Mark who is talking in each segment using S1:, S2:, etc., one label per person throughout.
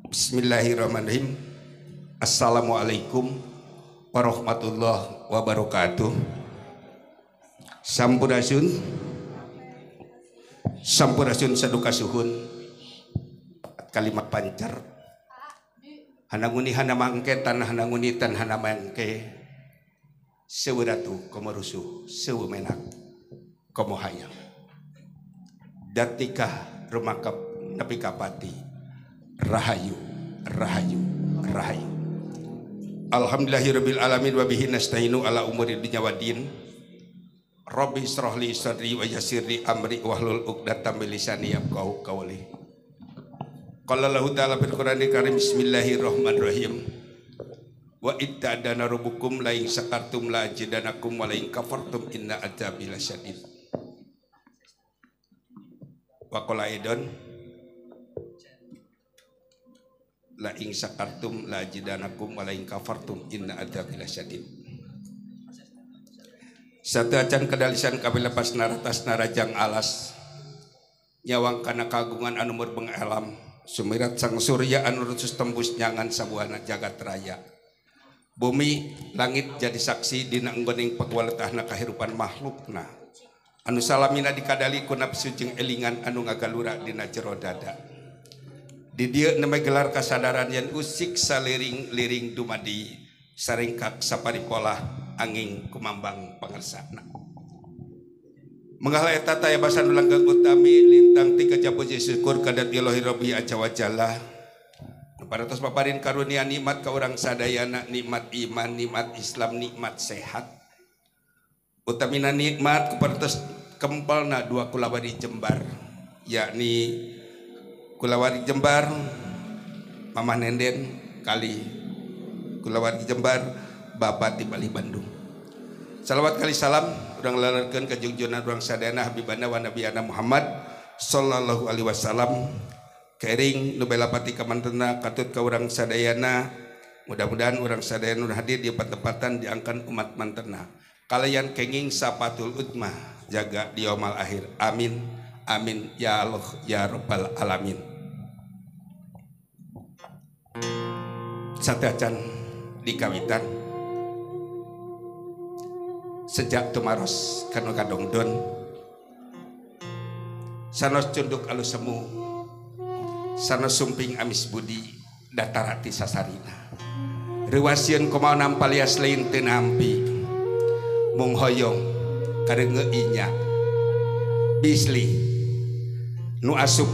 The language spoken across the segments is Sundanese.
S1: Bismillahirrahmanirrahim. Assalamualaikum warahmatullahi wabarakatuh. Sampurasun. Sampurasun saduka suhun. Kalimat pancar. Hananguni hana mangke tanah hananguni tan hana mangke. Sewu datu komo rusuh, sewu menak komo hayang. Datikah rumakap nepi kapati. Rahayu, rahayu, rahayu. Alhamdulillahirabbil alamin wa bihi nasta'inu ala umuri dunya waddin. Rabbi israh li sadri wa yassir li amri wahlul 'uqdatam min lisani yafqahu qawli. Qala Allahu ta'ala fil Qur'anil Karim, bismillahirrahmanirrahim. Wa itta'adana rabbukum la in syakartum la azidanakum wa la in kafartum inna adzabi lasyadid. Wa qala aidon la in syakartum la azidanakum wa la in kafartum inna adzabi lasyadid. Satu acan kedalisan kami lepas naratas narajang alas nyawang kana kagungan anu murbeng alam sumirat sang surya anu rusus tembus nyangan sabuana jagat raya. Bumi langit jadi saksi dina enggoning pagwaletahna kahirupan makhlukna anu salamina dikadali ku nafsu jeung elingan anu ngagalura dina jero dada. Di dieu nembe gelar kasadaran yen usik saliring-liring dumadi saringkak saparipolah angin kumambang pangersana. Menghala eta taya basan langgeng utami lintang tiga japuji syukur kadat Ilahi Rabbi aja wajalla. Paratos paparin karunia nikmat ka urang sadayana, nikmat iman, nikmat Islam, nikmat sehat. Utamina nikmat kuparantos kempelna dua kulawari Jembar, yakni kulawari Jembar Mamah Nenden kali kulawari Jembar Bapak di Bali Bandung. Salawat kali salam urang lalarkeun ka jungjungan urang sadayana habibana wa nabiyana Muhammad sallallahu alaihi wasallam. Kering nu belapati kamantena katut ka urang sadayana. Mudah-mudahan urang sadayana nu hadir di patempatan diangkan umat mantena. Kalayan kenging sapatul utmah jaga di yaumul akhir. Amin. Amin ya Allah ya Rabbal alamin. Satu acan di kawitan sejak tumaros kanu kadongdon sanos cunduk alus semu sanos sumping amis budi datarati sasarina rewasieun kumaha nampalias lain teu nampi mung hoyong kareungeu inya bisli nu asup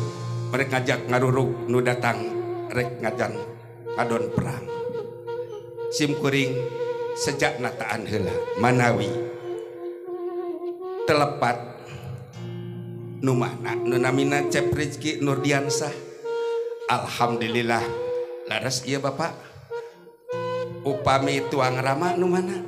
S1: rek ngajak ngarurug nu datang rek ngajan ngadon perang. Sim kuring sejak nataan heula manawi telepat nu mana nu namina Cep Rizky Nurdiansah. Alhamdulillah laras ieu Bapak upami tuang rama nu mana?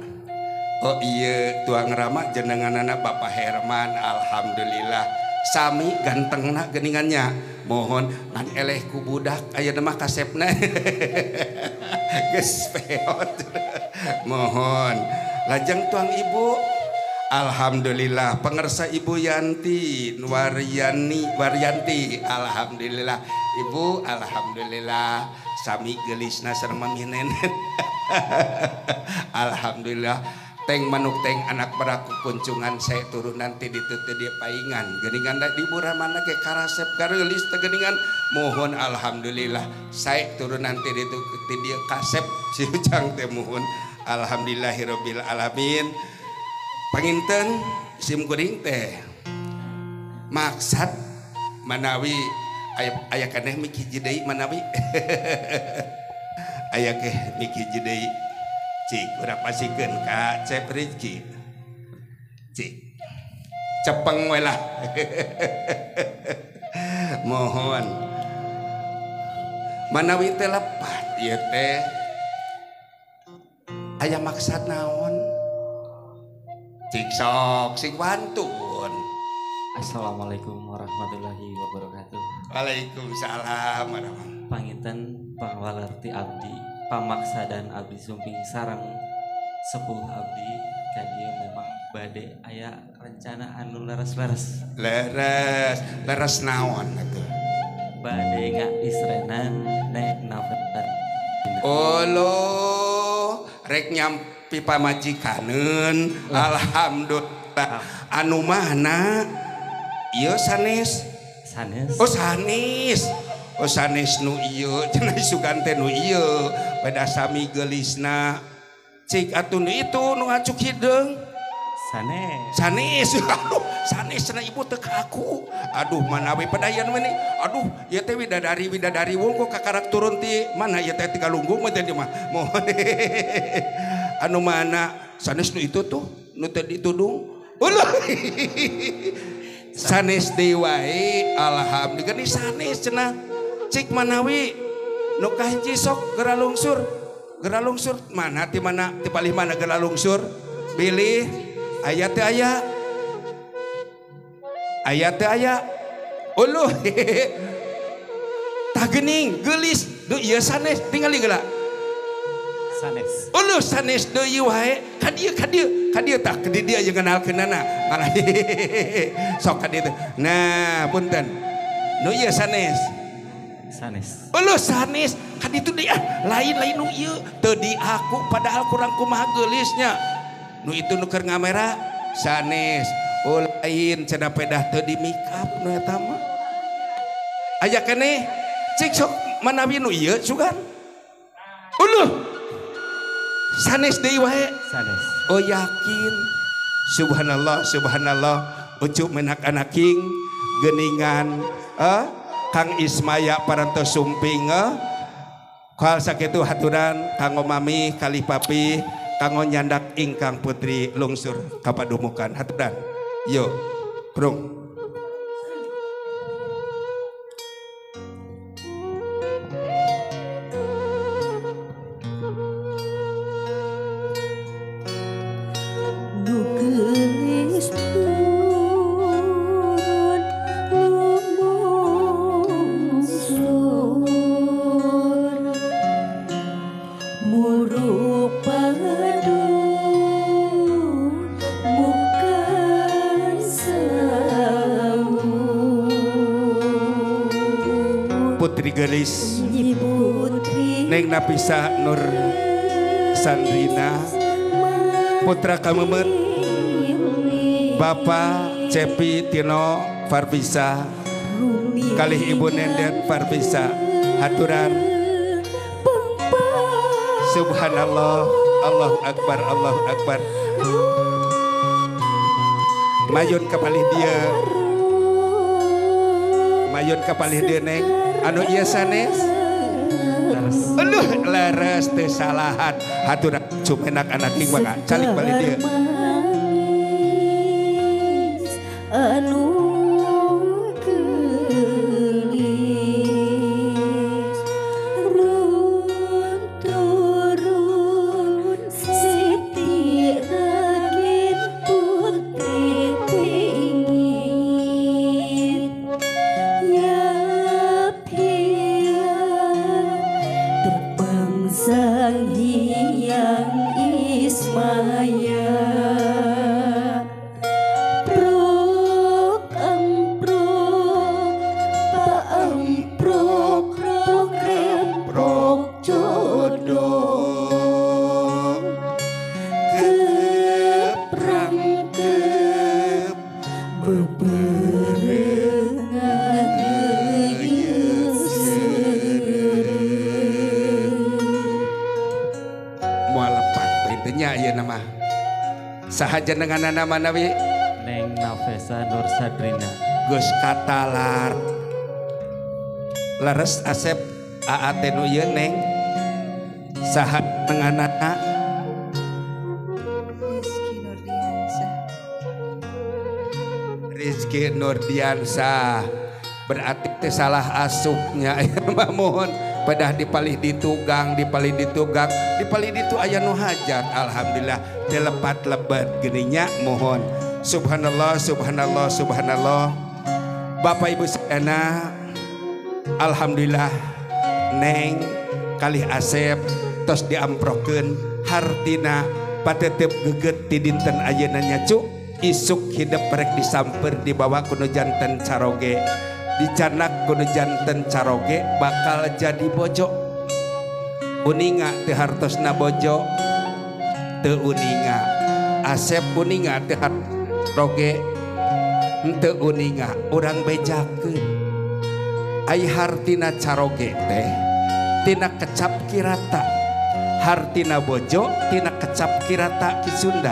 S1: Oh iya tuang rama jenenganana Bapak Herman. Alhamdulillah sami gantengna geningannya. Mohon ngan eleh ku budak ayeuna mah kasepna geus peot. Mohon lajeng tuang ibu. Alhamdulillah pengersa Ibu Yanti Waryani Waryanti. Alhamdulillah Ibu, alhamdulillah sami geulisna sareng mami nenek. Alhamdulillah teng manuk teng anak beraku kuncungan saya turun nanti ditutup dia paingan geningan di mana ke karasep gareulis teh geningan. Mohon alhamdulillah saya turun nanti ditutup dia kasep si ujang teh mohon. Alhamdulillahirabbil alamin. Panginten sim kuring teh maksad manawi aya keneh miki hiji deui manawi aya keh miki hiji deui cik urang pasikeun ka Cep Rizky cik cepeng we lah. Mohon manawi teh lepat ieu teh aya maksad naon cik sok sing wantun.
S2: Assalamualaikum warahmatullahi wabarakatuh.
S1: Waalaikumsalam warahmatullahi.
S2: Panginten pangwalerti abdi pamaksa dan abdi sumping sarang sepuh abdi ka dieu memang bade aya rencana anu leres-leres.
S1: Leres, leres naon atuh?
S2: Bade ngaisrenan Neng Nafesa.
S1: Olo rek nyampi pamajikaneun. Alhamdulillah. Anu mana? Ieu sanes.
S2: Sanes.
S1: Oh sanes. Oh sanes nu ieu cenah sugan teh nu ieu pada sami geulisna. Cik atuh nu itu nu ngacuk hideung.
S2: Sanes.
S1: Sanes. Aduh, sanes cenah ibu teu kaku. Aduh manawi pedayan we nih. Aduh, ieu teh widadari widadari wungkul kakarak turun ti mana ieu teh Tigalunggung mah teh mah. Mohon. Anu mana sanes nu itu tuh nu teh ditudung. Ulah. Sanes deui wae alhamdulillah geuning sanes cenah. Cik manawi nu kahiji sok geura lungsur. Geura lungsur mana ti mana ti palih mana geura lungsur? Bilih aya teu aya? Aya teu aya? Uluh. Tah geuning geulis duh ieu sanes tingali geura.
S2: Sanes.
S1: Uluh sanes deui wae ka dieu ka dieu ka dieu tah di dieu jeung kenalkeunana. Malah sok ka dieu teh. Nah punten. Nu ieu sanes.
S2: Sanes.
S1: Uluh sanes ka ditu deui ah lain-lain nu ieu teu diaku padahal kurang kumaha geulisnya. Nu itu nu keur ngamera sanes. Oh lain cenah pedah teu di make up nu eta mah. Aya keneh cik sok manawi nu ieu sugan. Uluh. Sanes deui wae.
S2: Sanes.
S1: Oh yakin. Subhanallah subhanallah ucup menak anaking geuningan Kang Ismaya parantos sumping kal sakitu haturan kanggo mami kalih papi kanggo nyandak ingkang putri lungsur kapadumukan haturan. Yo, prung. Putri Gelis Neng Napisa Nur Sandrina putra kamemet Bapak Cepi Tino Farfisa kalih Ibu Nenden Farfisa haturan. Subhanallah, Allahu Akbar, Allahu Akbar. Mayun kapalih dia, mayun kapalih dia Neng. Anu ieu sanes? Aduh, leres teu salahan. Haturan cumenak anak ing maka calik balik dia.
S3: Anu geulis run turun Siti Ragin Putri Pingit ya terbang sang hyang Ismaya. Prok amprok pa amprok prok remprok jodoh keprangkep beberengan
S1: nya ieu nama saha jenenganna manawi
S2: Neng Nafesa Nur Sadrina
S1: geus katalar leres Asep aa teh nu ieu Neng saha jenenganna
S4: Rizky Nurdiansyah.
S1: Rizky Nurdiansyah berarti teh salah asupnya ieu mah mohon pedah dipalih ditugang dipalih ditugang dipalih ditu aya nu hajat alhamdulillah teu lepat lebet geuning nya mohon. Subhanallah subhanallah subhanallah. Bapak Ibu sadayana alhamdulillah Neng kalih Asep tos diamprokeun hartina patetep geget ti dinten ayeuna nya cuk isuk hidep rek disamper dibawa ku nu janten caroge. Dicanak kudu janten caroge bakal jadi bojo. Uninga teu hartosna bojo teu uninga. Asep uninga teu caroge teu uninga. Urang bejakeun. Ai hartina caroge teh tina kecap kirata. Hartina bojo tina kecap kirata ki Sunda.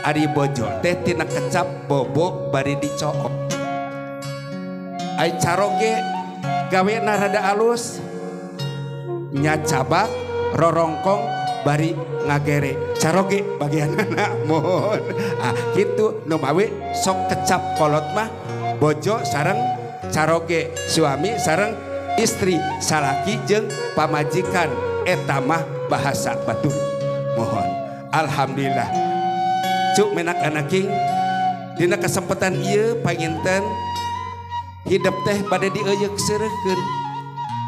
S1: Ari bojo teh tina kecap bobo bari dicook. Ai caroge gawena rada alus nyacabak rorongkong bari ngagere caroge bagianana mohon. Ah kitu nu mawi sok kecap kolot mah bojo sareng caroge, suami sareng istri, salaki jeung pamajikan, eta mah bahasa batur. Mohon. Alhamdulillah. Cuk menak anaking dina kesempatan ieu panginten hidep teh bade dieuyeuk seureuhkeun.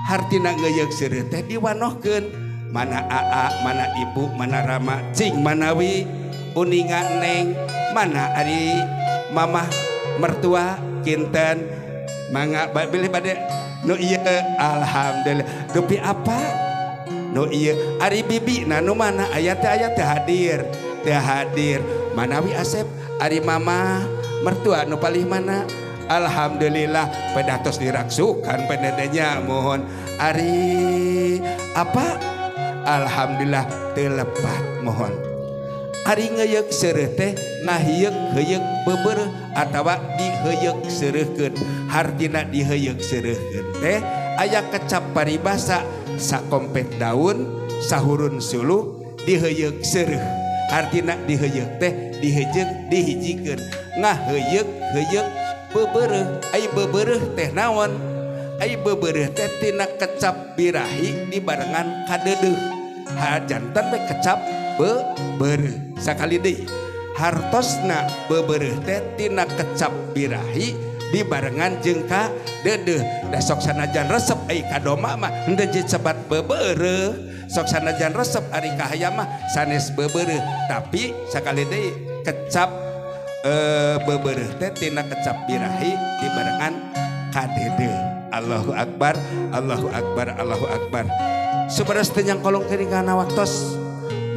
S1: Hartina ngeuyeuk seureuh teh diwanohkeun. Mana aa, mana ibu, mana rama, cing manawi uninga neng, mana ari mamah mertua kinten mangga bilih bade nu ieu alhamdulillah. Dupi apa? Nu ieu ari bibi na nu mana aya teh hadir, teh hadir. Manawi Asep ari mama mertua nu palih mana? Alhamdulillah pedah tos diraksukan pendedenya mohon. Ari apa? Alhamdulillah telepat mohon. Ari ngeuyeuk seureuh teh ngahieuk heuyeuk bebereuh atawa diheuyeuk seureuhkeun. Hartina diheuyeuk seureuhkeun teh aya kecap paribasa sakompet daun sahurun suluh diheuyeuk seureuh. Hartina diheuyeuk teh dihejeung dihijikeun. Ngaheuyeuk heuyeuk bebereuh. Ai bebereuh teh naon? Ai bebereuh teh tina kecap birahi dibarengan kadeudeuh. Jantan teh kecap bebereuh. Sakali deui hartosna bebereuh teh tina kecap birahi dibarengan jeung kadeudeuh. Da sok sanajan resep ai kadoma mah henteu disebat bebereuh. Sok sanajan resep ari kahayam mah sanes bebereuh. Tapi sakali deui kecap bebereuh teh tina kecap birahi dibarengan kadeudeuh. Allahu akbar, Allahu akbar, Allahu akbar. Supados teu nyangkolong kana waktos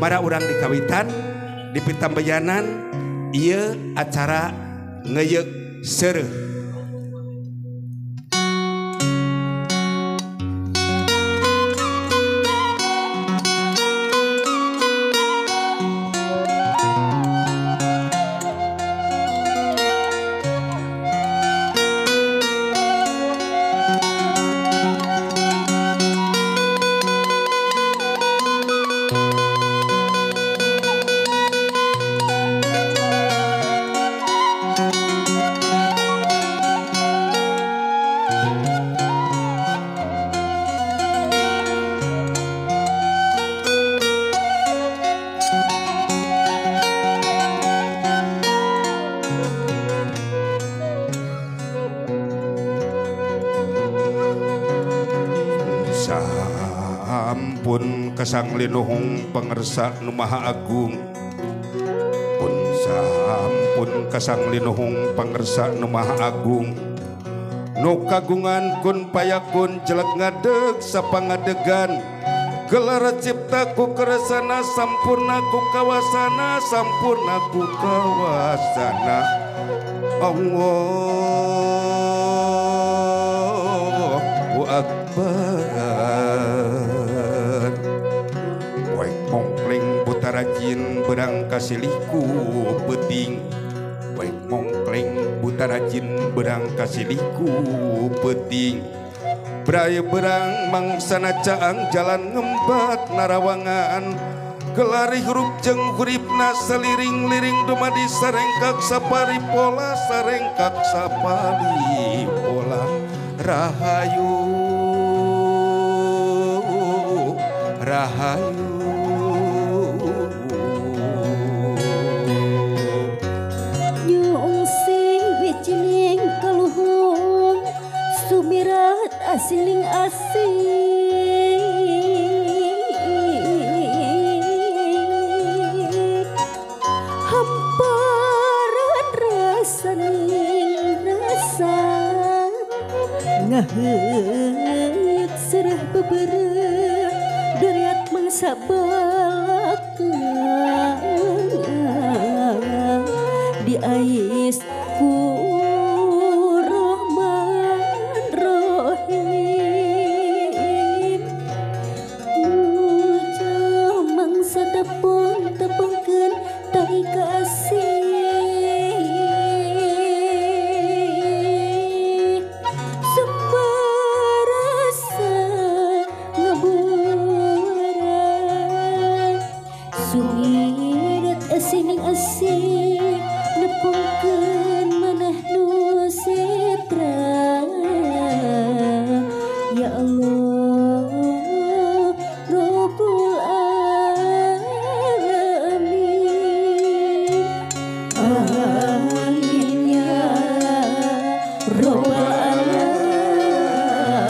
S1: mara urang di kawitan di pitambayanan ieu acara ngeuyeuk seureuh. Sampun kesang linuhung pangersa nu maha agung. Pun sampun kesang linuhung pangersa nu maha agung. Nu kagungan kun payakun jelek ngadeg sapangadegan. Gelar cipta ku keresana sampurna ku kawasana sampurna ku kawasana. Allahu Akbar. Poek mongkleng buta rajin berang kasiliku peuting. Poek mongkleng buta rajin berang kasiliku peuting. Bray berang mangsana caang jalan ngembat narawangan. Kelari hurup jeung huripna seliring-liring dumadi sarengkak sapari pola sarengkak sapari pola. Rahayu rahayu.
S3: Nyungsing wijining kaluhung sumirat asiling asing. Hamparan rasa ning rasa sabelaka diais ku Rahman Rohim muja mangsa tepung tepungkeun tai kasih semerasa ngeburan sumirat asining asih nepungkeun maneh nu sitra ya Allah Rabbul Alamin amin ya Rabbal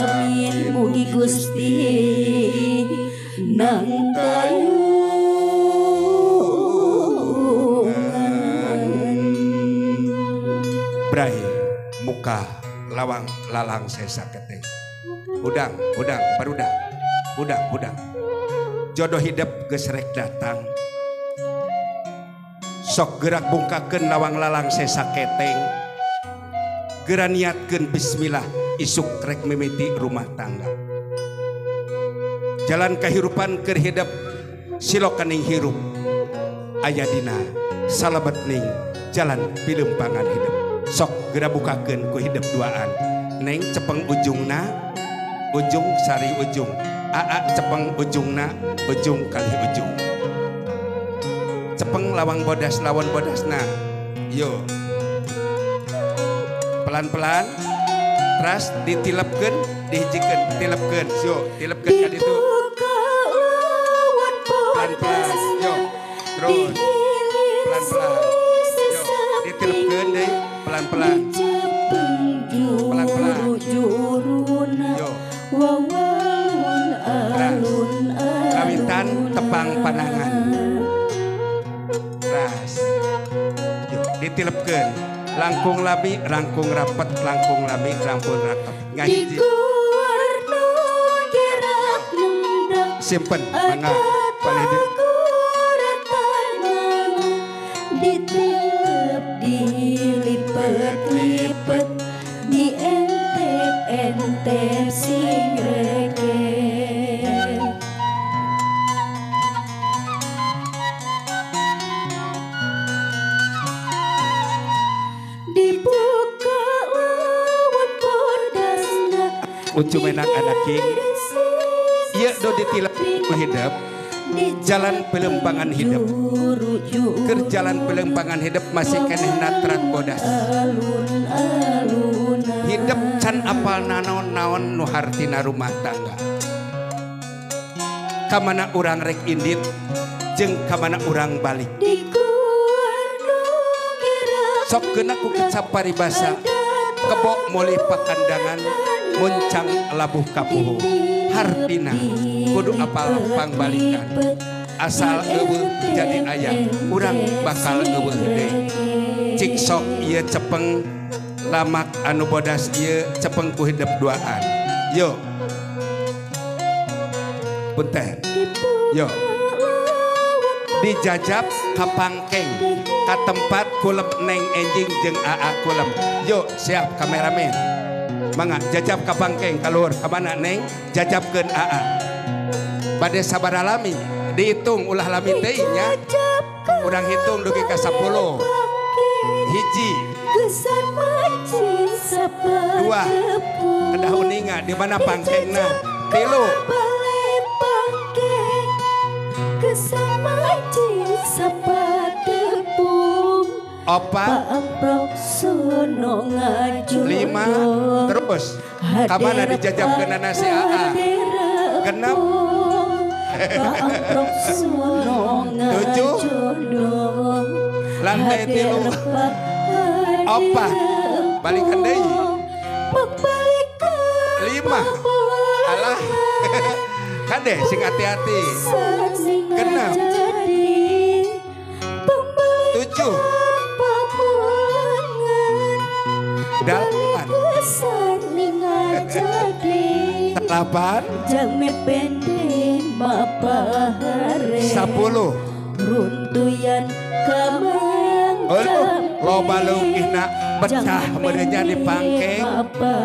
S3: Alamin mugi Gusti nang tayungan.
S1: Brai muka lawang lalang sesa keteng. Udang, udang, barudak. Udang, udang. Jodoh hidup geus rek datang. Sok gerak bungkakeun lawang lalang sesa keteng. Geura niatkeun bismillah isuk rek mimiti rumah tangga. Jalan kahirupan keur hidup silokaning hirup. Aya dina salebetning jalan pilempangan hidup. Sok geura bukakeun ku hidup duaan. Neng cepeng ujungna, ujung sari ujung. Aa cepeng ujungna, ujung kali ujung. Cepeng lawang bodas lawan bodasna. Yo. Pelan-pelan teras ditilepkeun, dihijikeun, tilepkeun. Yo, tilepkeun ka ditu. Pelan-pelan, yo. Terus pelan-pelan. Yo, ditilepkeun deui pelan-pelan. Pelan-pelan. Yo. Teras. Kawitan tepang panangan. Teras. Yo, ditilepkeun. Langkung lami, rangkung rapet, langkung lami, rangkung rapet. Ngahiji. Simpen, mangga. Palih deui.
S3: Ditilep, dilipet-lipet, dientep-entep sing reke. Dibuka lawan bodasna.
S1: Ucu menak anak king. Ieu do ditilep ku hidup. Jalan pelempangan hidup. Keur jalan pelempangan hidup masih keneh natrat bodas. Hidup can apal naon-naon nu hartina rumah tangga. Kamana urang rek indit jeung kamana urang balik. Sok geuna ku kecap paribasa kebo mulih pakandangan muncang labuh kapuhu. Hartina kudu apal pangbalikan. Asal eueuh jadi aya urang bakal eueuh deui. Cik sok ieu cepeng lamak anu bodas ieu cepeng ku hidup duaan. Yo. Punten. Yo. Dijajab ka pangkeng ka tempat kulem neng enjing jeung aa kulem. Yo siap kameramen. Mangga jajab ka pangkeng kaluhur ka mana neng jajabkeun aa. Bade sabaraha lami dihitung ulah lami teh nya. Urang hitung dugi ka 10. Hiji. Dua. Kedah uninga di mana pangkengna? Tilu. Opat, lima, terus kamana dijajabkeun nasi aa? 6, 7, lantai 3, 4, balikan deui, 5, alah, kade sing hati-hati, 6, 7, 8, 8,
S3: mapahare
S1: 10
S3: runtuyan kamayang jambe
S1: loba leukihna betah meureunnya di pangkeng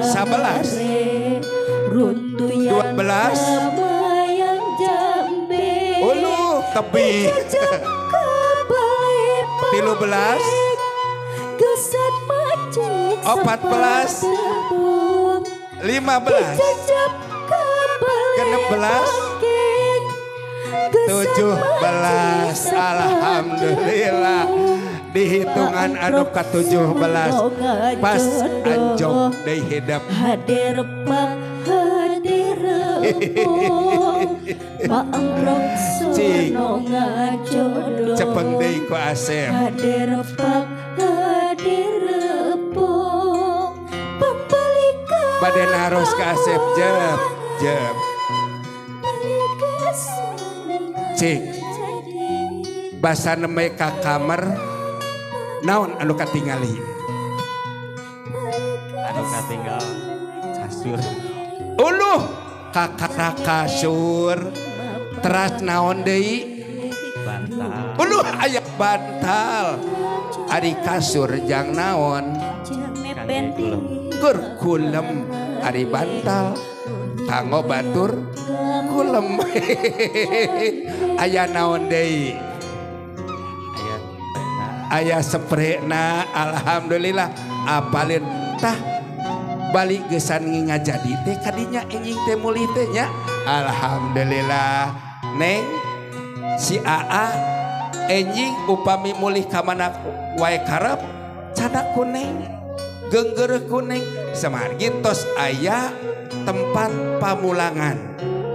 S1: 11
S3: runtuyan
S1: 12
S3: kamayang jambe
S1: uluh tebih 13 14 15 16 17. Alhamdulillah dihitungan anu ka 17 pas anjog deui hidep
S3: hadir pak hadir Pak Amprok sono ngajodoh
S1: cepeng deui ku Asep
S3: hadir pak hadir
S1: bade naros ka Asep jep jep cik basa neme ka kamar naon anu katingali
S2: anu katinggal kasur
S1: uluh kakara kasur teras naon deui
S2: bantal
S1: uluh aya bantal ari kasur jang naon keur kulem ari bantal kanggo batur kulem aya naon deui aya sprena alhamdulillah apalin tah balik gesan ngajadi teh kadinya enjing teh mulih teh nya alhamdulillah neng si AA enjing upami mulih ka mana wae karep cadak kuning genggereuh kuning samargi tos aya tempat pamulangan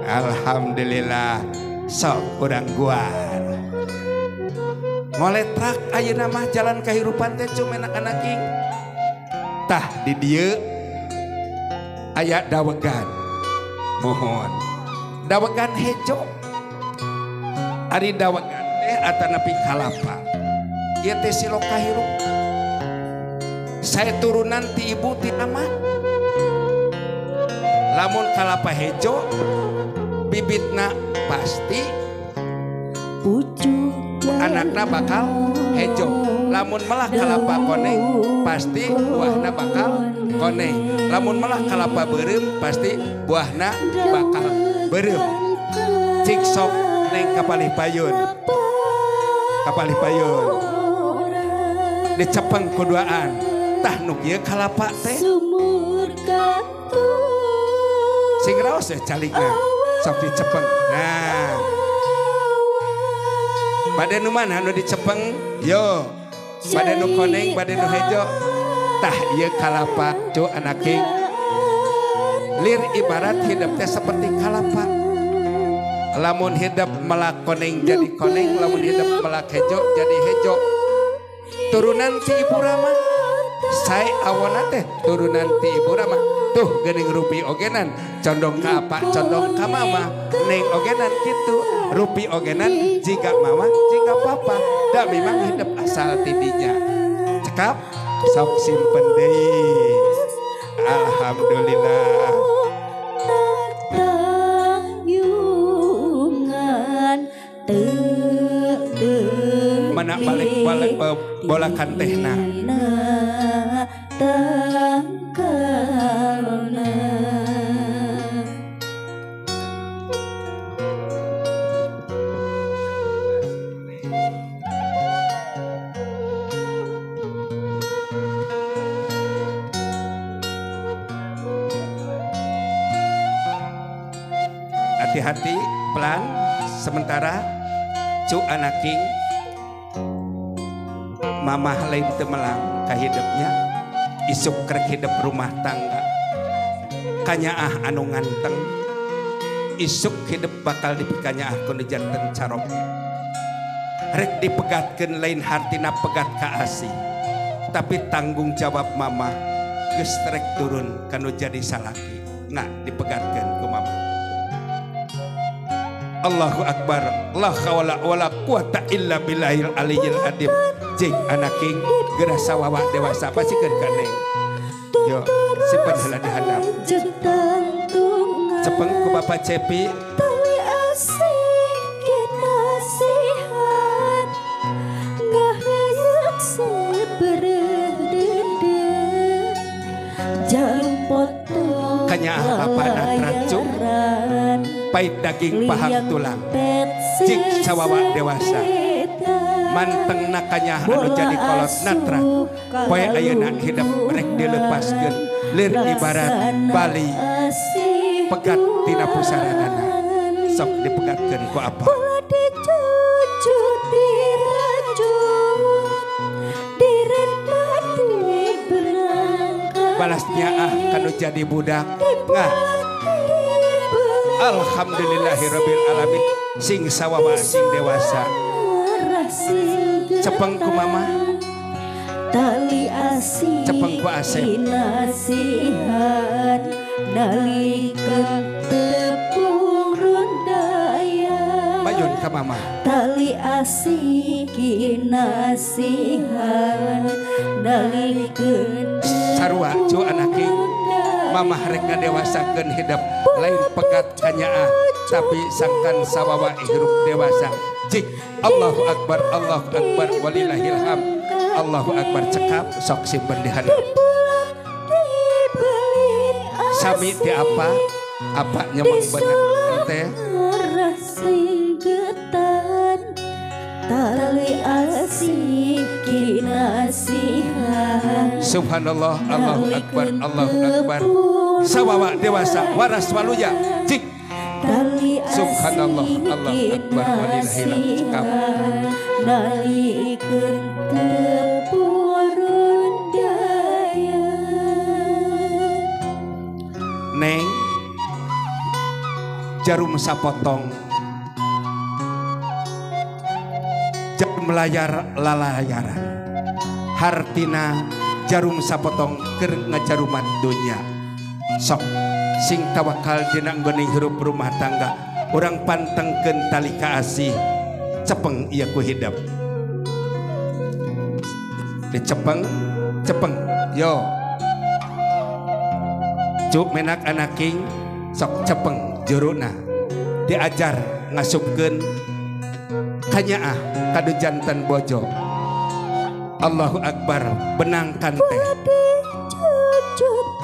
S1: alhamdulillah sok urang guar ngoletrak ayeuna mah jalan kahirupan teh cuma anak-anak king tah di dieu aya dawegan mohon dawegan hejo ari dawegan teh atanapi kalapa ieu teh silo kahirup saya turunan ti ibu ti ama lamun kalapa hejo bibitna pasti anakna bakal hejo lamun melah kalapa koneng pasti buahna bakal koneng lamun melah kalapa beureum pasti buahna bakal beureum cik sok neng kapalih payun dicepeng kuduaan tah nu kieu kalapa teh sing raos ya calikna sok dicepeng nah bade nu mana nu dicepeng yo bade nu koneng bade nu hejo tah ieu kalapa cu anaking lir ibarat hidup teh seperti kalapa lamun hidup melak koneng jadi koneng lamun hidup melak hejo jadi hejo turunan ti ibu rama sae awona teh turunan ti ibu rama tuh geuning rupi ogenan condong ka apa condong ka mama neng ogenan kitu rupi ogenan jika mama jika papa da memang hidup asal tidinya cekap sok simpen deui alhamdulillah mana balik-balik bolakan tehna hati-hati pelan sementara cu anaking mamah lain temelang kahidupnya isuk krek hidup rumah tangga kanyaah anu nganteng isuk hidup bakal dipikanyaah ku nu janten caroge rek dipegatkeun lain hartina pegat ka asih tapi tanggung jawab mama geus rek turun kanu jadi salaki nah dipegatkeun ku mama. Allahu akbar la haula wala quwata illa billahil aliyyil azim. Jing anaking geura sawawa dewasa pasikeun ka neng. Yo simpen heula di handap. Cepeng ku Bapak Cepi. Pait daging pahang tulang. Cik sawawa dewasa. Mantengna kanyah anu jadi kolot natra. Poe ayeuna hidup rek dilepaskeun. Lir ibarat bali pegat tina pusaranana. Sok dipegatkeun ku apa? Balasnya ah kanu jadi budak. Nah, alhamdulillahirabbil alamin. Sing sawawa sing dewasa. Cepeng ku mama.
S3: Tali asih
S1: cepeng ku Asep.
S3: Nasihat nalika tepung rundaya.
S1: Mayun ka mama.
S3: Tali asih kinasihan nalika
S1: sarua cu anaki. Mamah rek ngadewasakeun hidup lain pegat kanyaah tapi sangkan sawawa hirup dewasa. Cik Allahu akbar, Allahu akbar, walillahilham. Allahu akbar cekap sok simpen di handap. Sami ti apa? Apa nyemeng bener teh? Subhanallah, Allahu akbar, Allahu akbar. Sawawa dewasa waras waluya. Cik. Subhanallah, Allahu akbar, walillahilham. Cekap. Neng jarum sapotong jarum layar lalayaran hartina jarum sapotong keur ngajaruman dunya. Sok sing tawakal dina nggone hirup rumah tangga urang pantengkeun tali kaasih cepeng ieu ku hidup dicepeng cepeng yo cuk menak anaking sok cepeng juruna diajar ngasupkeun kanyaah kadu jantan bojo. Allahu akbar benangkan teh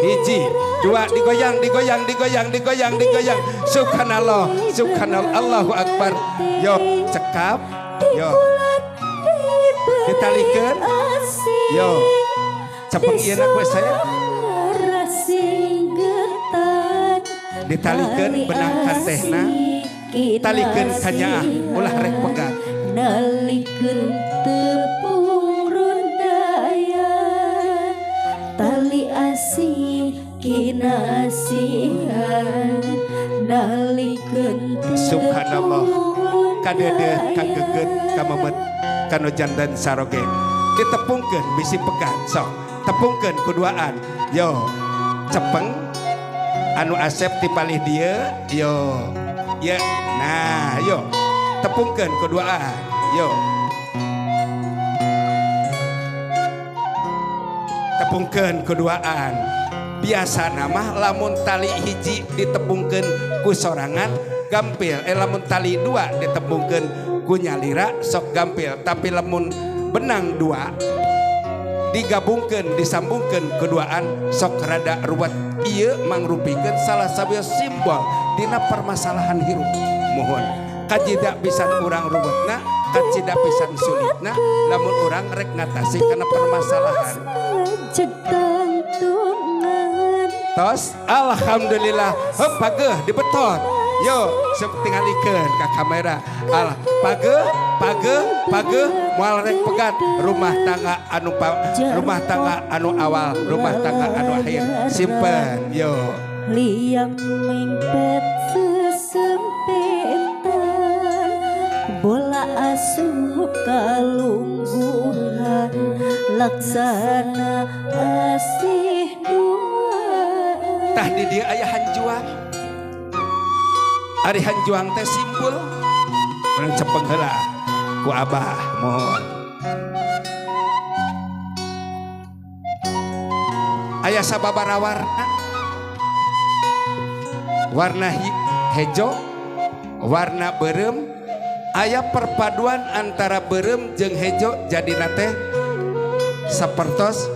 S1: hiji dua digoyang digoyang digoyang digoyang digoyang. Subhanallah subhanallah Allahu akbar. Yo cekap yo ditalikeun yo cepeng ieu na ku saya ditalikeun benangkan tehna talikeun kanyaah ulah rek pegat
S3: nalikeun tepung rundaya tali asih kinasihan nalikeun.
S1: Subhanallah kadeudeut kagegeut kamemet kanu janten saroge ditepungkeun bisi pegat sok tepungkeun kuduaan yo cepeng anu Asep tipalih dieu yo ya nah yo tepungkeun kuduaan yo tepungkeun kuduaan. Biasa nama lamun tali hiji ditepungkeun ku sorangan gampil, lamun tali dua ditepungkeun ku nyalira sok gampil, tapi lamun benang dua digabungkeun disambungkeun keduaan sok rada ruwet. Ieu mangrupikeun salah sawios simbol dina permasalahan hirup. Mohon kacida pisan urang ruwetna, kacida pisan sulitna lamun urang rek ngatasi kana permasalahan. Tos alhamdulillah heup pageuh dibetot. Yo sok tingalikeun ka kamera. Al pageuh pageuh pageuh moal rek pegat rumah tangga anu rumah tangga anu awal, rumah tangga anu akhir. Simpen yo.
S3: Liang mengpet sesempetan bola asup kalungguhan laksana asih dua.
S1: Tah di dieu aya hanjuang. Ari hanjuang teh simbol urang cepeng heula ku abah mohon. Aya sababaraha warna. Warna hejo, warna beureum, aya perpaduan antara beureum jeung hejo jadina teh sapertos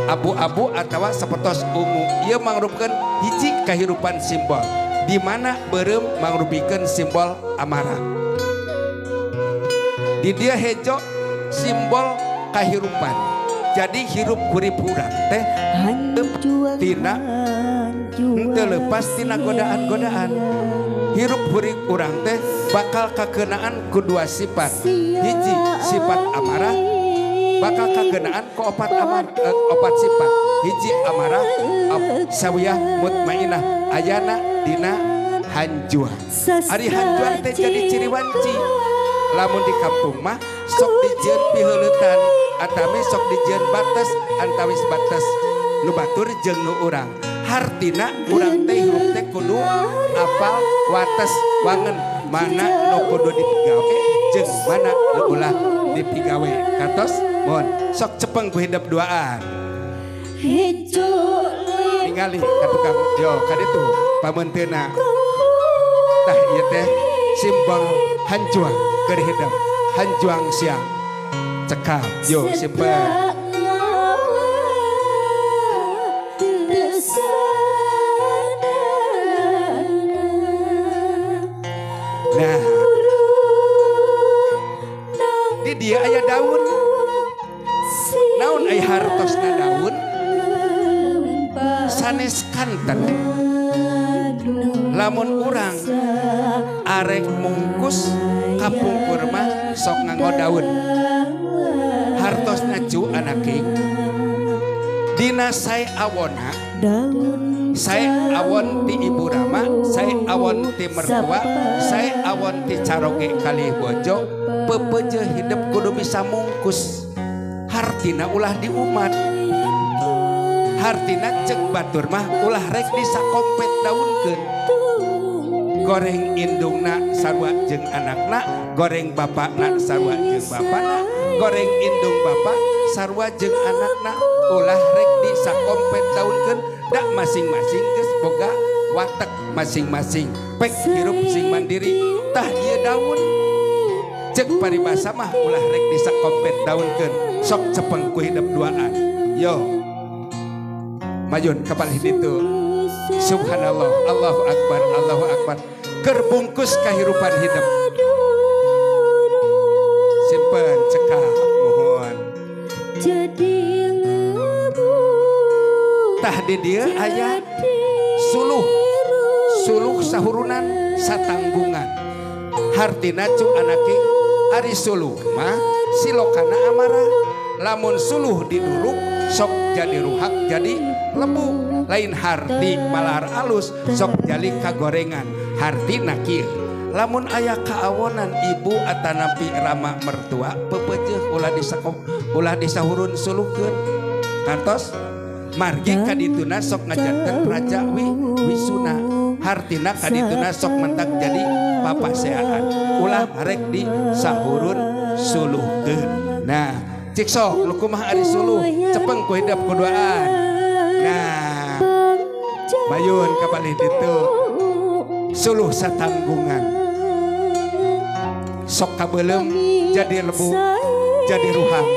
S1: abu-abu atawa sapertos ungu. Ieu mangrupkeun hiji kahirupan simbol. Di mana beureum mangrupikeun simbol amarah. Di dia hejo simbol kahirupan. Jadi hirup hurip urang teh tina henteu lepas tina godaan-godaan. Hirup hurip urang teh bakal kakenaan ku dua sifat. Hiji sifat amarah, bakal kakenaan ku opat amar, opat sifat. Hiji amarah, sawiyah mutmainah, ayana dina hanjuang. Ari hanjuang teh jadi ciri wanci. Lamun di kampung mah sok dijieun piheuleuttan atami sok dijieun batas antawis batas nu batur jeung nu urang. Hartina urang teh hirup teh kudu apal wates wangen mana nu kudu dipigawe jeung mana nu ulah dipigawe. Katos mohon sok cepeng ku hidep duaan. Ningali ka tukang yo ka ditu pameunteuna. Tah ieu teh simbol hanjuang keur hidep, hanjuang siang. Cekap yo simpen. Nah, di dia aya daun. Naon aya hartosna daun? Sanes kanten. Lamun urang arek mungkus kapungkur mah sok nganggo daun. Hartosna cu anaking dina sae awona, sae awon ti ibu rama, sae awon ti mertua, sae awon ti caroge kalih bojo, pepeje hidup kudu bisa mungkus. Hartina ulah diumat. Hartina cek batur mah ulah rek disakompet daunkeun. Goreng indungna sarua jeung anakna, goreng bapakna sarua jeung bapakna, goreng indung bapak sarua jeung anakna, ulah rek disakompet daunkeun. Dak masing-masing geus boga watek masing-masing, pek hirup sing mandiri. Tah ieu daun cek paribasa mah ulah rek disakompet daunkeun. Sok cepeng ku hidep duaan. Yo majun kapal hiditu. Subhanallah, Allahu akbar, Allahu akbar. Kerbungkus kehidupan hidup. Simpen cekap mohon. Tah di dia aya suluh, suluh sahurunan satanggungan. Hartina cu anake ari suluh mah silokana amarah. Lamun suluh diduruk sok jadi ruhak jadi lebu. Lain harti malar alus sok jali kagorengan. Hartina kieu lamun aya kaawonan ibu atanapi rama mertua pepeuceuh ulah disakop ulah disahurun suluhkeun. Kantos margi kadituna sok ngajanten raja wisuna. Hartina kadituna sok mentak jadi papaseaan ulah rek di sahurun suluhkeun. Nah cik sok lu kumaha ari suluh cepeng ku hidep kuduaan. Nah bayun kapalih ditu suluh satanggungan sok kabeuleum jadi lebu jadi ruhang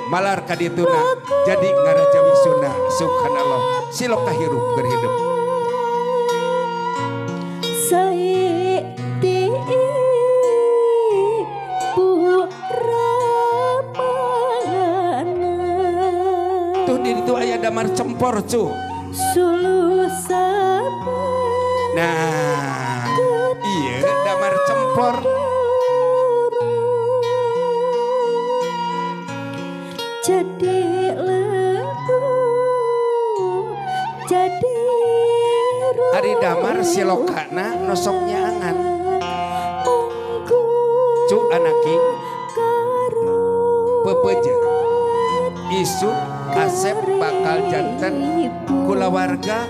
S1: malar kadituna jadi ngaraja wisuna. Subhanallah, siloka hirup keur hidup. Tuh di ditu aya damar cempor cu. Nah iya damar cempor.
S3: Jadi lebu jadi
S1: ari damar silokana nosok nyaangan cu anaki pepeje isuk asep bakal janten kulawarga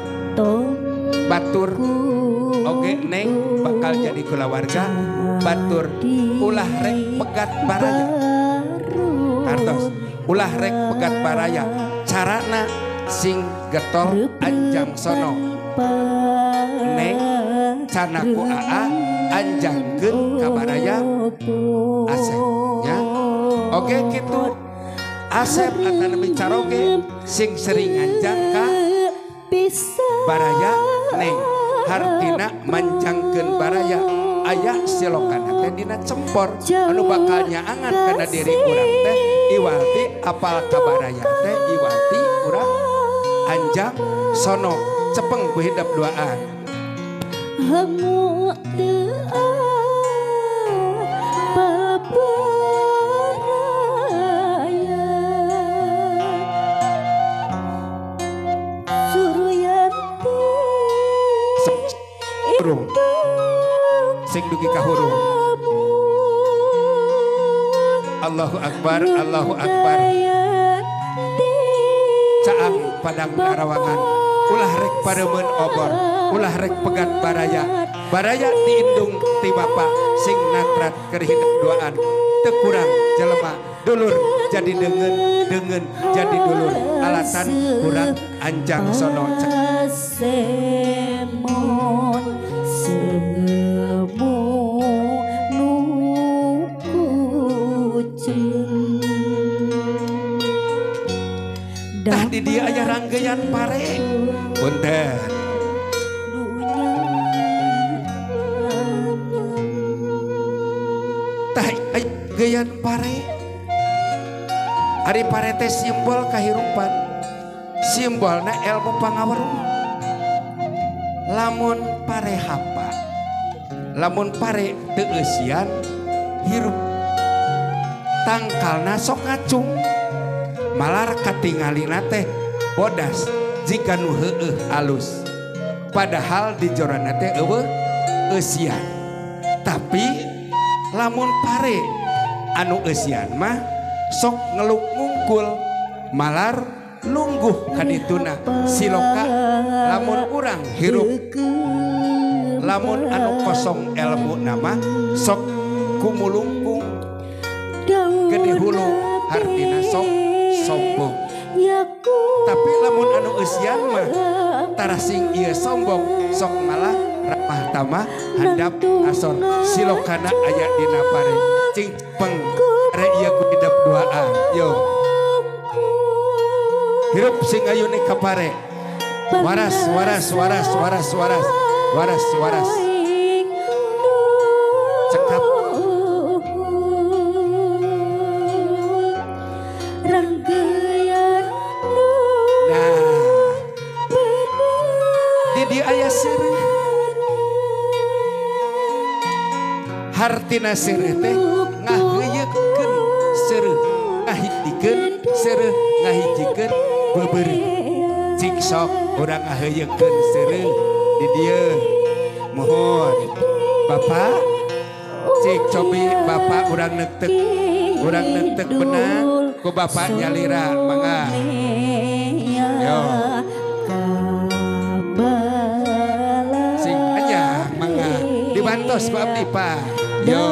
S1: batur. Oge neng bakal jadi kulawarga batur. Ulah rek pegat baraya. Kartos ulah rek pegat baraya. Carana sing getol anjang sono. Neng canaku aa anjangkeun ka baraya asep nya. Oke kitu asep atanapi caroge sing sering anjang ka baraya neng. Hartina manjangkeun baraya aya silokana teh dina cempor anu bakal nyaangan kana diri urang teh iwalti apal ka baraya teh iwalti urang anjang sono cepeng ku hidep duaan.
S3: Hamu teu apal baraya Suryanti
S1: hurung sing dugi ka hurung. Allahu akbar, Allahu akbar. Caang padang karawangan ulah rek pareumeun obor, ulah rek pegat baraya. Baraya diindung ti bapa sing natrat keur hidep duaan. Teu kurang jelema dulur jadi deungeun, deungeun jadi dulur. Alasan kurang anjang sono cek.
S3: Semon semu nu kucing.
S1: Tah di dieu aya ranggeyan pare. Punten. Tah aya ranggeyan pare. Ari pare teh simbol kahirupan. Simbolna ilmu pangaweruh. Lamun pare hapa, lamun pare teu eusian hirup tangkalna sok ngacung. Malar katingalina teh bodas jika nu heueuh alus. Padahal di jorana teh eueuh eusian. Tapi lamun pare anu eusian mah sok ngeluk ngungkul malar lungguh kadituna siloka lamun urang hirup lamun anu kosong ilmu nama sok kumulungkung gede hulu hartina sok sombong. Tapi lamun anu eusian mah tara sing ieu sombong sok malah ramah tamah handap asor silokana aya dina pare cing peng pare ieu ku hidep duaan. Yo hirup sing ayu ni ka pare waras waras waras waras waras waras waras cekap. Nah di dieu aya seureuh. Hartina seureuh teh ngaheuyeukkeun seureuh, ngahijikeun seureuh, ngahijikeun bebeureuh. Cik sok urang ngaheuyeukkeun seureuh di dieu. Mohon Bapak cik cobi Bapak urang neutek benang ku Bapak nyalira mangga. Yo. Sing aja mangga dibantos ku abdi Pak. Yo.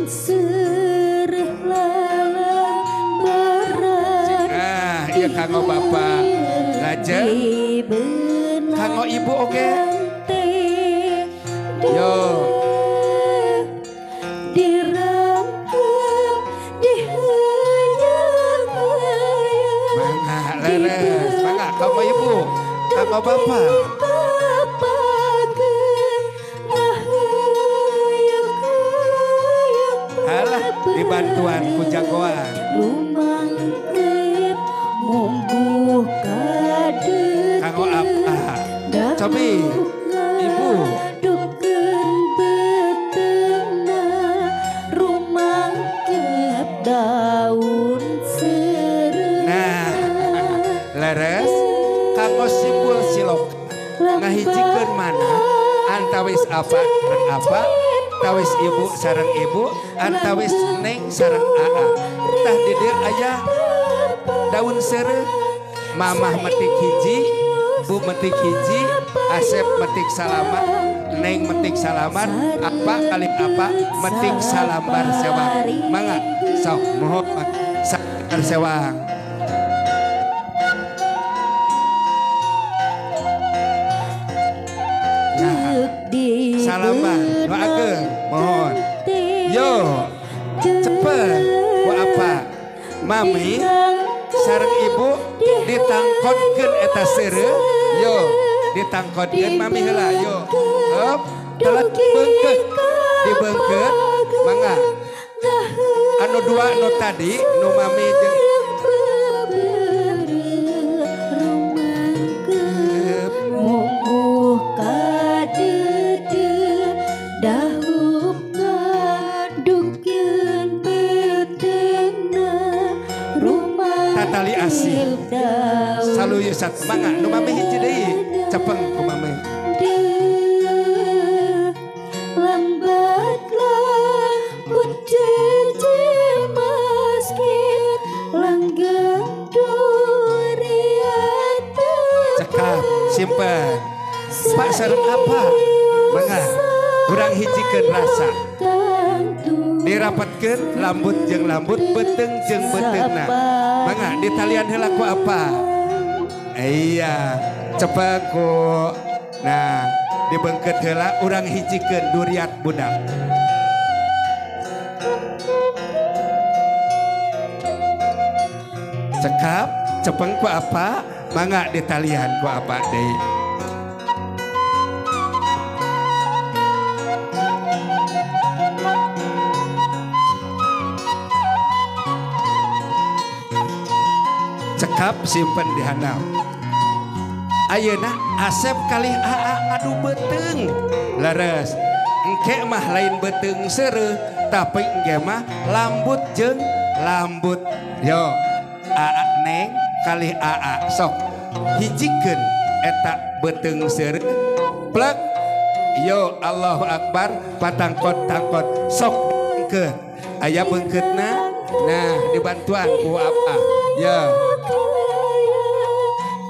S1: Sing ah ieu kanggo Bapak. Lajeng kanggo Ibu oge. Yo. Mangga leres, mangga kanggo Ibu, kanggo Bapak. Alah dibantuan ku jagoan. Kanggo apa? Cobi Ibu. Nah, leres kanggo simbol silok ngahijikeun mana antawis apa sareng apa, tawis ibu sareng ibu, antawis neng sareng aa. Tah di dieu aya daun seureuh, mamah metik hiji, bu metik hiji, Asep metik salaman, neng metik salaman, apa kali apa metik salambar sewang. Mangga sok mohon salambar sewang. Nah, salambar doakeun mohon. Yo cepet ku apa mami sareng ibu ditangkodkeun eta seureuh. Yo ditangkodkeun mami heula yo. Telat beungkeut dibeungkeut mangga anu dua nu tadi nu mami jeung tatali asih saluyusat mangga nu mami hiji deui cepeng ku mami
S3: lambat lambut jeje maskin langgeng duriat
S1: cekap simpen Pak sareng apa mangga urang hijikeun rasa dirapatkeun lambut jeung lambut beuteung jeung beuteungna mangga ditalian heula ku apa iya cepeng ku nah dibeungkeut heula urang hijikeun duriat budak cekap cepeng ku apa mangga ditalian ku apa deui. Cekap simpen di handap. Ayeuna Asep kalih AA ngadu beuteung. Leres. Engke mah lain beuteung seureuh, tapi engke mah lambut jeung lambut. Yo, AA neng kalih AA sok hijikeun eta beuteung seureuh. Plek. Yo, Allahu Akbar, patangkot tangkot sok engke. Aya beungkeutna. Nah, dibantuan ku apa? Ya.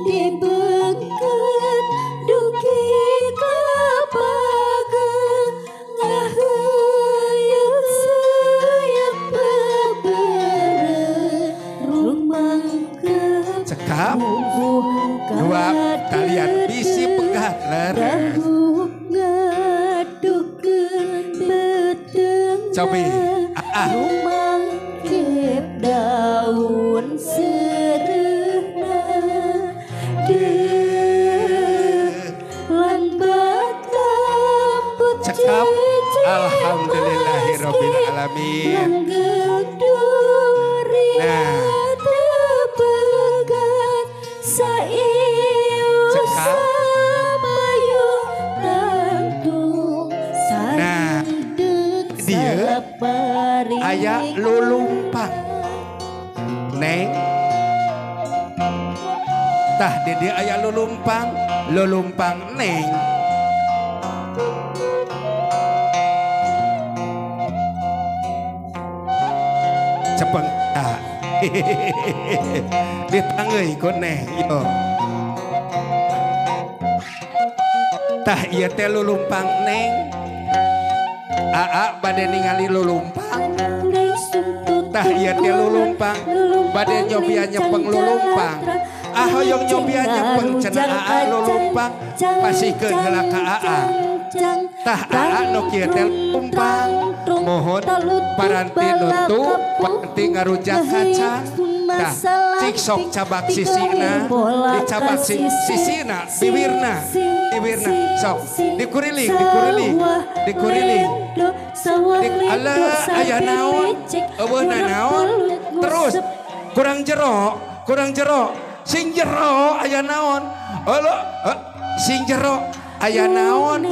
S3: Dibeungkeut dugi ka pageuh ngaheuyeuh seuyeuk bebereh rumangkeut
S1: cekap dua talian bisi pegat leres
S3: ngadukeun beuteung
S1: cobi ah
S3: rumangkep daun seureuhna lambat lambut
S1: cekap alhamdulillahirabbil alamin. Nah cekap. Nah dia aya lulumpang neng tah di dia aya lulumpang lulumpang neng cepeng ah ditanggeuy ku neng yo tah ieu teh lulumpang neng aa bade ningali lulumpang tah ieu teh lulumpang bade nyobia nyepeng lulumpang ah hoyong nyobia nyepeng cenah aa lulumpang pasikeun heula ka aa tah aa nu kieu teh lulumpang mohon paranti nutu paranti ngarujak kaca tah cik sok cabak sisina dicabak sisina biwirna biwirna sok dikuriling dikuriling dikuriling alah aya naon eueuh naon terus kurang jero sing jero aya naon olo sing jero aya naon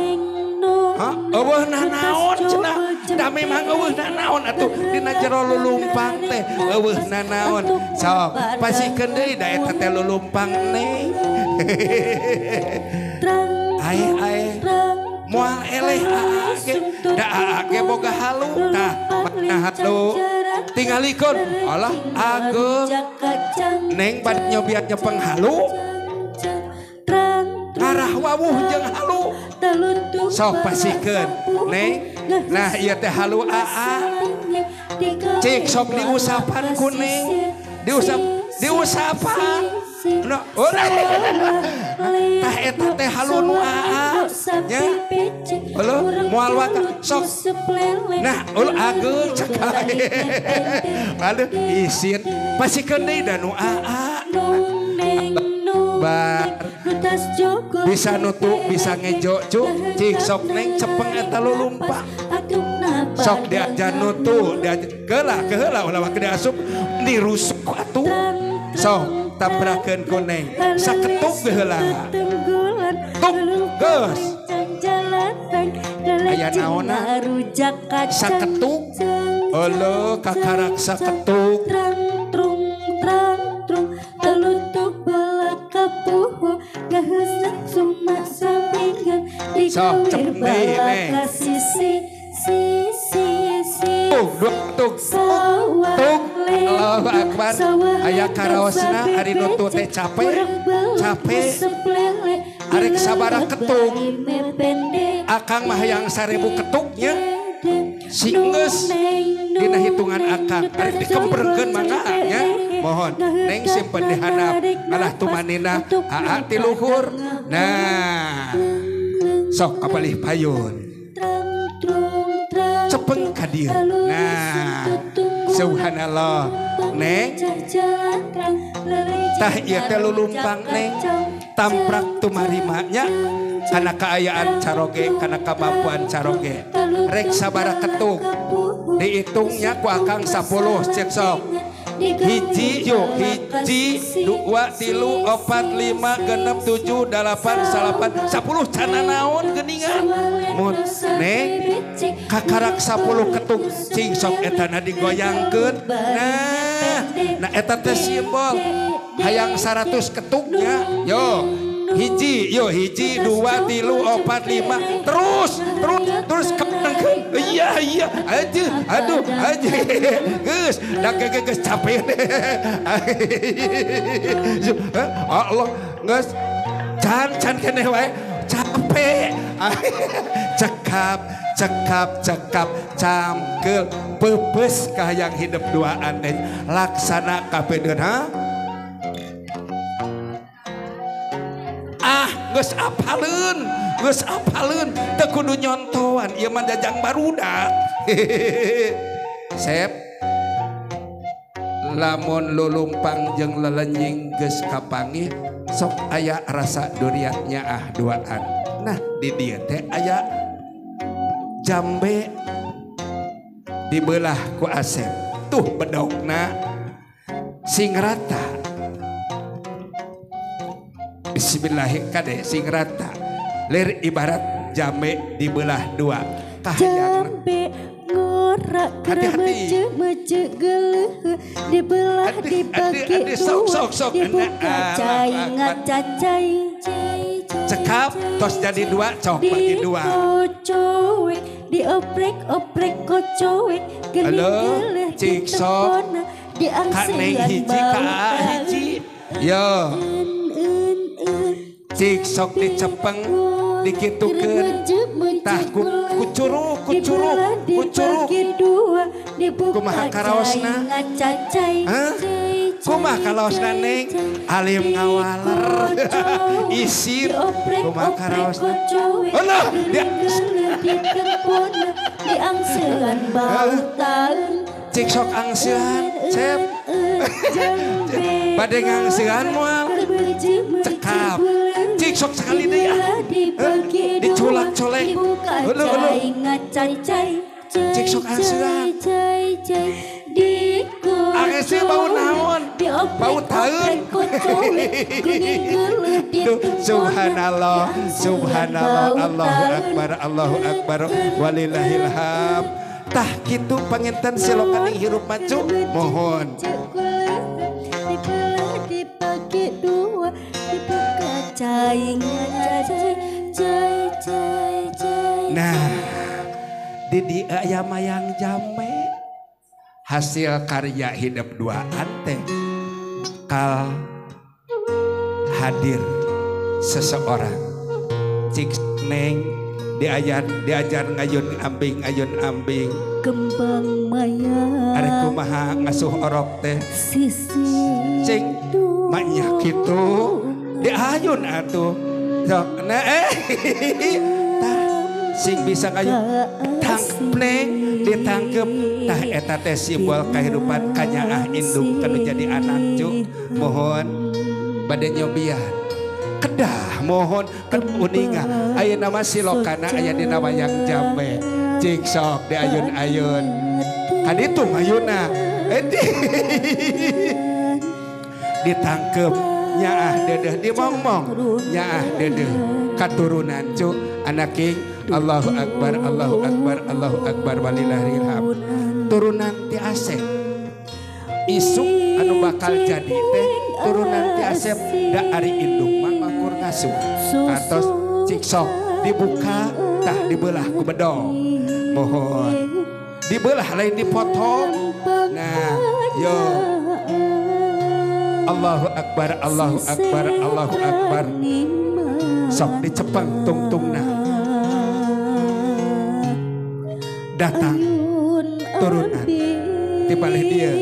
S1: eueuh naon cenah da memang eueuh naon atuh dina jero lulumpang teh eueuh naon sok pasikeun deui da eta teh lulumpang neng ae ae moal eleh aa ge da aa ge boga halu tah mana halu tingalikeun alah ageung neng bade nyobian nyepeng halu ngarah wawuh jeung halu sok pasikeun neng nah ieu teh halu aa cik sok diusapan ku neng diusap diusapan no tah eta teh halu nu aa nya heuh moal waka sok nah ul ageung cekak aduh isin pasikeun deui da nu aa bar Bisa nutu bisa ngejo cu cik sok neng cepeng eta lulumpang. Sok diajar nutu diajar keula keheula ulah wak diasup dirusuk atuh. Sok tabrakeun ku neng saketuk geheula. Tuk geus. Aya naonna saketuk. Olo kakarak saketuk. Sok cepeng deui neng. Tuk dua tuk tuk. Allahu akbar. Aya karaosna ari nutu teh capek. Capek. Arek sabaraha ketuk. Akang mah hayang 1000 ketuknya. Si geus dina hitungan akang arek dikemprengkeun mangga nya. Mohon neng simpen di handap ngalah tumanina aa ti luhur. Nah. Sok kapalih payun. Cepeng ka dieu. Nah, subhanallah. Neng. Tah ieu teh lulumpang neng. Tamprak tumarima nya kana kaayaan caroge, kana kamampuan caroge. Rek sabaraha ketuk. Dihitungnya ku akang 10 cek sok. Hiji yuk, hiji, dua, tilu, opat, lima, genep, tujuh, dalapan, salapan, 10 cana naon geningan. Mun neng kakarak 10 ketuk cing sok etana digoyangkeun. Nah, nah eta teh simbol hayang 100 ketuknya. Yo, hiji, yo hiji, dua, tilu, opat, lima, terus, terus, terus kepengkeun. Iya, iya, aja, aduh, aja, geus, da geus capek. Allah, geus, can, can keneh wae, capek. Cekap, cekap, cekap, cangkeul, peupeus ka hayang hidup duaan teh, laksana kabeh ha? Ah, geus apaleun, geus apaleun, teu kudu nyontoan, ieu mah jajang barudak. Sep. Lamun lulumpang jeung lelenying geus kapanggih, sok aya rasa duriatnya ah duaan. Nah, di dieu teh aya jambe dibelah ku Asep. Tuh bedogna sing rata. Bismillahirrahmanirrahim kade sing rata. Lir ibarat jambe dibelah dua. Kahayang
S3: ngorak mece geuleuh dibelah dibagi dua dibuka cai ngacacai
S1: cekap tos jadi dua cok bagi dua
S3: dikocowek dioprek-oprek kocowek geuning geuleuh
S1: cik sok
S3: diangsean
S1: hiji ka hiji yo cik sok dicepeng dikitukeun tah kucuruk kucuruk kucuruk kumaha karaosna hah kumaha karaosna neng alim ngawaler isin kumaha karaosna Allah cik sok angsean cep bade ngangsean moal cekap cik sok sekali deui ah diculak-colek heuh heuh cik sok angsean angsean bau naon bau taeun subhanallah subhanallah Allahu akbar Allahu akbar walillahilham. Tah kitu panginten silokan ing hirup macu mohon Nah di dieu aya mayang jambe hasil karya hidup duaan teh kal hadir seseorang cik neng diajar diajar ngayun ambing ngayun ambing
S3: kembang maya
S1: arek kumaha ngasuh orok teh
S3: sisi
S1: cing maknya kitu diayun atuh sok nah tah sing bisa ngayun tangkep neng ditangkep tah eta teh simbol kehidupan kanyaah indung kanu jadi anak cu mohon bade nyobian Kedah mohon kan uninga ayeuna mah silokana aya dina wayang jambe. Cik sok di ayun-ayun. Kaditu mayuna. Ditangkep nyaah dedeh dimongmong nyaah dedeh katurunan cu anak king. Allahu akbar, Allahu akbar, Allahu akbar walillahilham. Turunan ti Asep isuk anu bakal jadi teh turunan ti Asep da ari indung mah makur ngasuh kantos cik sok dibuka tah dibelah ku bedog mohon dibelah lain dipotong. Nah yo Allahu akbar, Allahu akbar, Allahu akbar. Sok dicepeng tungtungna datang turunan di balik dia.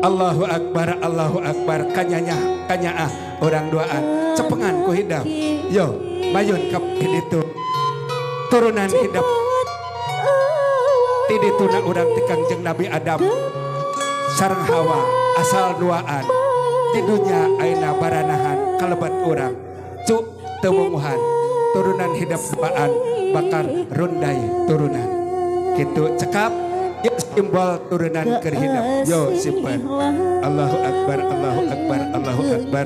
S1: Allahu akbar, Allahu akbar. Kanyanya kanyaah orang duaan cepengan ku hidap. Yo mayun ke itu turunan hidap ti dituna urang ti Kangjeng Nabi Adam sareng Hawa asal duaan di dunya ayeuna baranahan kalebat urang cu teu munguhan turunan hidap duaan bakal rundai turunan kitu cekap simbol turunan keur hidap. Yo simpen. Allahu akbar, Allahu akbar, Allahu akbar.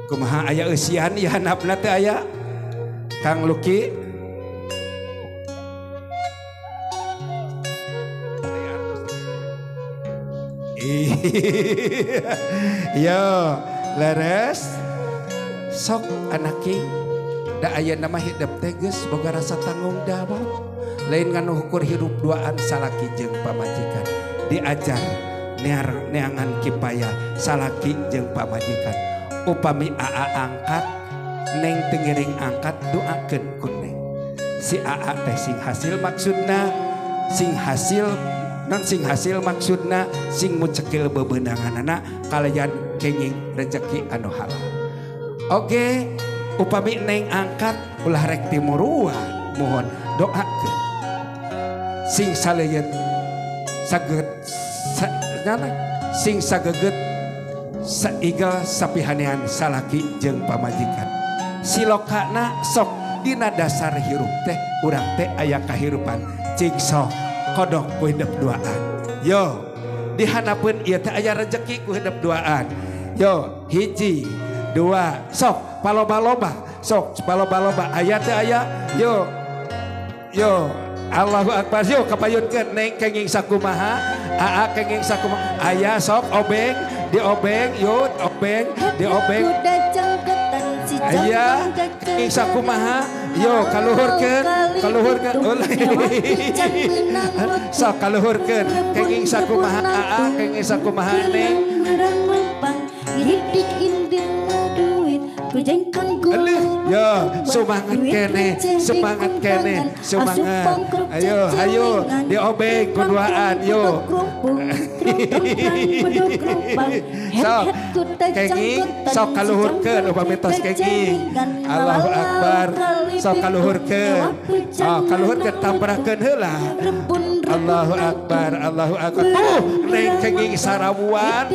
S1: Kumaha aya eusian ieu handapna teh aya Kang Luki. Yo leres sok anaki da aya nama hidup teh geus boga rasa tanggung jawab lain ngan ukur hirup duaan salaki jeung pamajikan diajar neangan kipaya salaki jeung pamajikan upami aa angkat neng tengiring angkat doakeun ku neng si aa teh sing hasil maksudna sing hasil non sing hasil maksudna sing mucekil bebenanganana kalayan kenging rezeki anu halal. Oke, upami neng angkat ulah rek timuruan mohon doakeun sing saleyeut sageut sing sageget saigal sapihanean salaki jeung pamajikan silokana sok dina dasar hirup teh urang teh aya kahirupan cing sok kodok ku hidup duaan. Yo dihanapeun ieu teh aya rejeki ku hidup duaan. Yo hiji dua sok paloba-loba sok paloba-loba aya teh aya. Yo yo Allahu akbar. Yo kapayunkeun neng kenging sakumaha aa kenging sakumaha aya sok obeng diobeng yo obeng diobeng aya kenging sakumaha yo kaluhurkeun kaluhurkeun sok kaluhurkeun kenging sakumaha aa kenging sakumaha neng. Yo semangat kene, semangat kene, semangat. Ayo, ayo diobeng kuduaan yo. Sok kenging, sok kaluhurkeun upami tos kenging. Allahu akbar. Sok kaluhurkeun. Oh, kaluhurkeun tambrakeun heula. Allahu akbar, Allahu akbar. Tuh neng kenging sarawuan,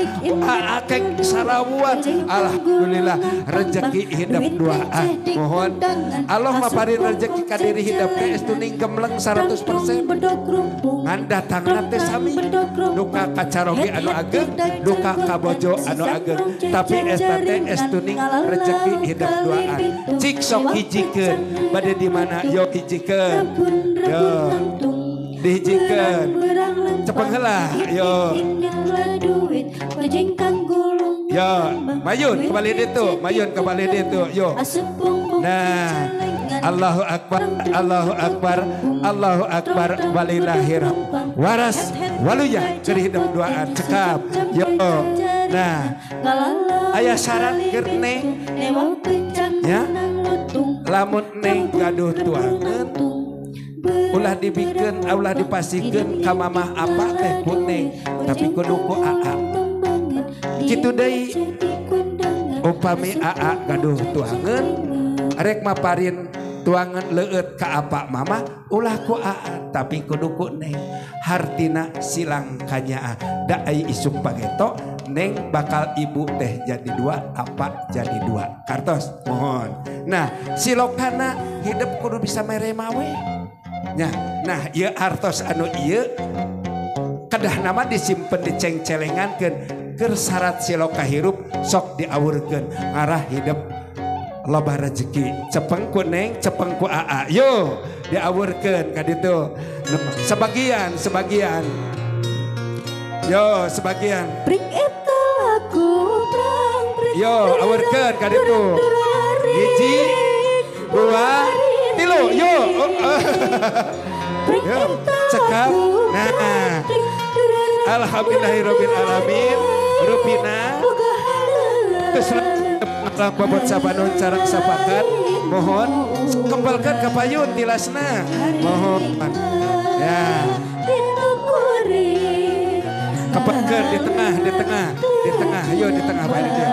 S1: aa kenging sarawuan. Alhamdulillah rezeki hidup duaan. Mohon Allah maparin rezeki kadiri hidup teh estu ning gemleng 100%. Ngan datangna teh sami duka kacaroge anu ageng, duka kabojo anu ageng, tapi eta teh estu ning rezeki hidup duaan. Cik sok hijikeun bade di mana yo hijikeun. Yo dihijikeun. Cepeng heula yo. Yo, mayun kembali ditu, mayun kembali ditu, yo. Nah, Allahu akbar, Allahu akbar, Allahu akbar walillahir waras waluya keur hidup duaan cekap. Yo. Nah, aya syarat keur neng ya. Lamun neng gaduh tuangan ulah dibikeun, ulah dipasikeun ka mamah apa teh ku neng, tapi kudu ku aa. Kitu deui upami aa gaduh tuangan rek maparin Tuangan leueut ka apa mama ulah ku aa tapi kudu ku neng. Hartina silang kanyaah. Da ai isuk pageto neng bakal ibu teh jadi dua, apa jadi dua. Kartos mohon. Nah, silokana hidup kudu bisa mere mawe. Nya, nah ieu artos anu ieu kedah nama disimpen dicengcelengankeun keur syarat siloka hirup sok diawurkeun ngarah hidup loba rezeki. Cepeng ku neng, cepeng ku aa. Yo, diawurkeun ka ditu. Sebagian, sebagian. Yo, sebagian.
S3: Pring eta lagu prang pring.
S1: Yo, awurkeun ka ditu. Hiji, dua, tilu. Yo. Yo, cekap. Nah. Alhamdulillahirabbil alamin. Rupina. Terus bobot sabanon carang sapakat mohon kembalikan ke payun tilasna mohon ya kepelkeun di tengah di tengah di tengah yo di tengah balik dia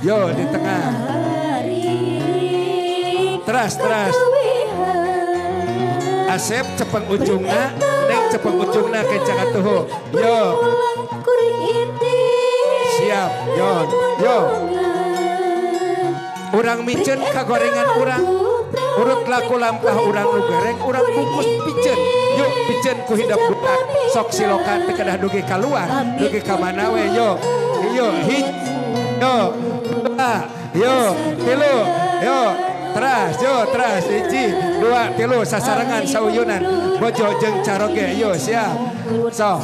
S1: yo di tengah teras teras Asep cepeng ujungna neng cepeng ujungna kencang atuh yo siap yo yo urang micen kagorengan urang urut laku lampah urang nu goreng urang bungkus piceun yuk piceun ku hidep budak sok siloka teu kedah dugi kaluar dugi ka mana we yo yo hij yo dua yo tilu yo teras yo teras hiji dua tilu sasarengan sauyunan bojo jeung caroge yo siap sok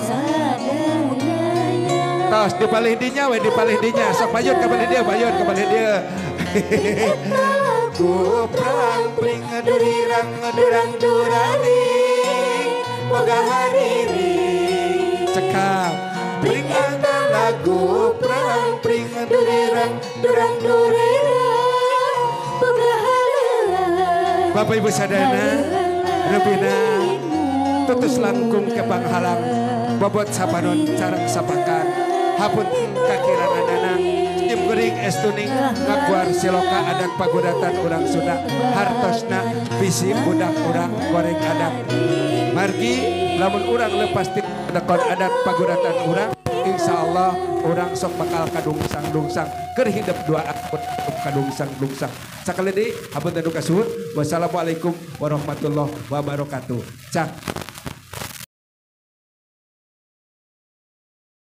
S1: tos di palih dinya we di palih dinya sok payun ka palih dieu payun ka palih dieu. Ku prang pring durirang durang duraring boga hariring cekap pring ada lagu prang pring durirang durang durirang boga hariring. Bapak Ibu sadayana rupina tutus langkung ke panghalang bobot sabanon carang sapakan hapun kakiranganana kuring estuning ngakuar siloka adat pagudatan urang Sunda hartosna bisi budak urang goreng adat margi lamun urang lepas ti dekon adat pagudatan urang insyaallah urang sok bakal kadungsang-dungsang keur hidup dua kadungsang-dungsang sakali deui hapunten nu kasuhun. Wassalamualaikum warahmatullahi wabarakatuh. Cak.